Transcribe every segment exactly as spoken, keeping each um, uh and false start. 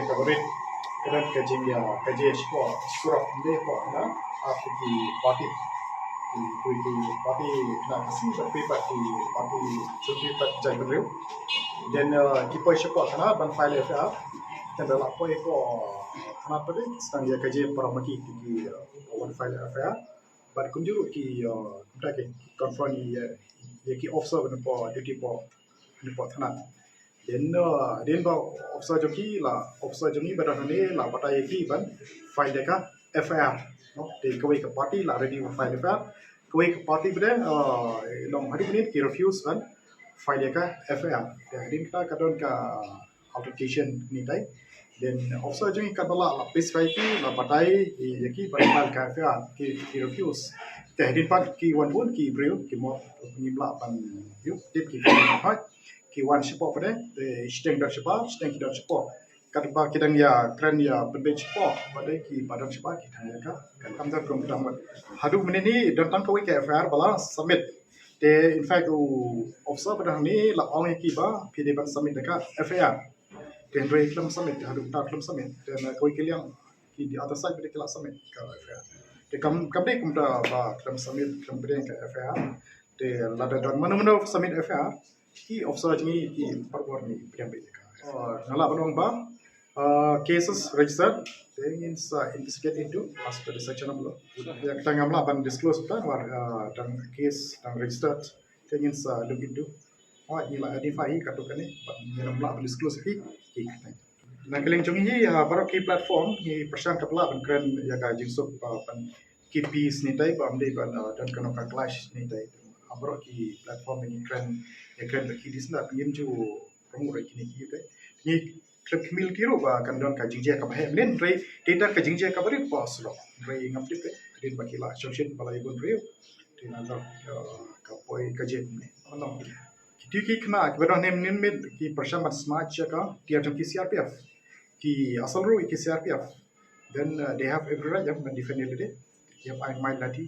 Ka barit ka don ka jingïa ka jingïa shipor surok ne pok na ap ki party. Ki ki party na ka sing ba ki party party chuti pat jai beriu. Then ki poi shipor kana ban file F I R. Then da la poi ko kana pat sdang ïa ka jingïa para maki ki wan file F I R. Bad kumjuh ki kumta ki confront ïa ki officer ban po duty po ni po thana. Then uh, then ba officer jong ki la officer jong ki ba don hangne la batai ïa ki ban file ïa ka F I R. No, te kawei ka party la ready ban file F I R. Kawei ka party ba dei uh, long haduh minit ki refuse ban file ïa ka F I R. Te hadien kata ka don ka altercation ni tai. Then officer jong ki katba la la pis bai ki la batai ïa ki ban file ka F I R ki refuse. Te hadien pat ki wan bun ki briew ki mo ngim lah ban ïoh tip ki ki wan shipor pat de, shiteng don shipor, shiteng ki don shipor. Katba ki dang ïa kren ïa pynbeit shipor, pat de ki ba don shipor ki thang ïa ka. Kan kam don kum dang wan. Haduh mynne ni don tang kawei ka F I R ba la submit. Te in fact u officer ba dang ni la ong ïa ki ba phi dei ban submit da ka F I R. Te hynrei khlem submit, haduh ta khlem submit. Te na kawei ki liang ki di other side ba dei ki la submit ka F I R. Te kam kam dei kumta ba khlem submit, khlem pdiang ka F I R. Te lada don mano mano submit F I R, ki officer jong ngi ki parabor ni pdiang beit ka. Nga lah ban ong ba uh, cases registered, te ngin sa investigate into as per the section of law. Ïa kata ngam lah ban disclose ta war uh, dang case dang registered, te ngin sa look into. Oh, ngi la identify hi katto katne, but ngim lah ban disclose hi hi katne. Na ka liang jong ngi ha baroh ki platform ngi pyrshang katba lah ban kren ïa ka jingsuk uh, ban ki peace ni tai ba ym dei ban uh, don kano ka clash ni tai. Ha baroh ki platform ngi kren ngi kren ki dis na ngim ju promote ïa kine ki te. Ngi khlem khmih ki ruh ba kan don ka jingjia kaba heh mynnin, hynrei te ta ka jingjia kaba rit ba surok. Hynrei ngam tip te hadien ba ki la shongshit ba la ïa bun briew. Te na ka ka poi ka jit ne. Ano ki tu ki khynnah kiba don ne mynnin ki pyrshang ban smash ïa ka tiar jong ki C R P F. Ki asal ruh ki C R P F. Then uh, they have every right ïa ban defend ïa lade. Ïa ai mai lati.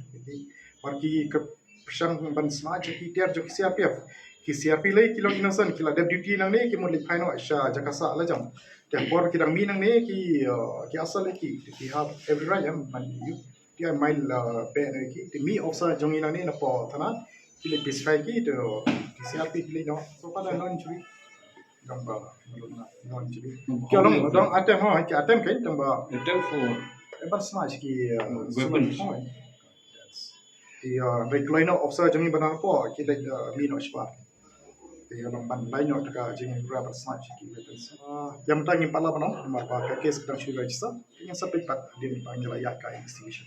Mar ki ka pyrshang ban smash ki tiar jong ki C R P F. Ki C R P lei ki long innocent, ki la dep duty nangne ki mut leit phai noh sha jaka sah la jong. Te por ki dang mih nangne ki uh, ki asal ki, ki have every right ïa ban ïa ki ai mai la be ne ki. Te mih officer jong ngi nangne na po thana ki leit pacify ki, te ki C R P ki leit noh. So far no injury. Dang ba, no injury. Ki long dang attempt, ha, ki attempt kan, dang ba. Attempt for eh, ban smash ki uh, weapons. Yes. Ki uh, bai kloi noh officer jong ngi ba na po ki leit uh, mih noh shipor. Ki uh, ban lai noh da ka jingïarap ban smash ki weapons. Uh, ïa mynta ngim pat lah ban ong namar ba ka case ka dang shu register. Ngin sa peit pat hadien ba ngi la ïaid ka investigation.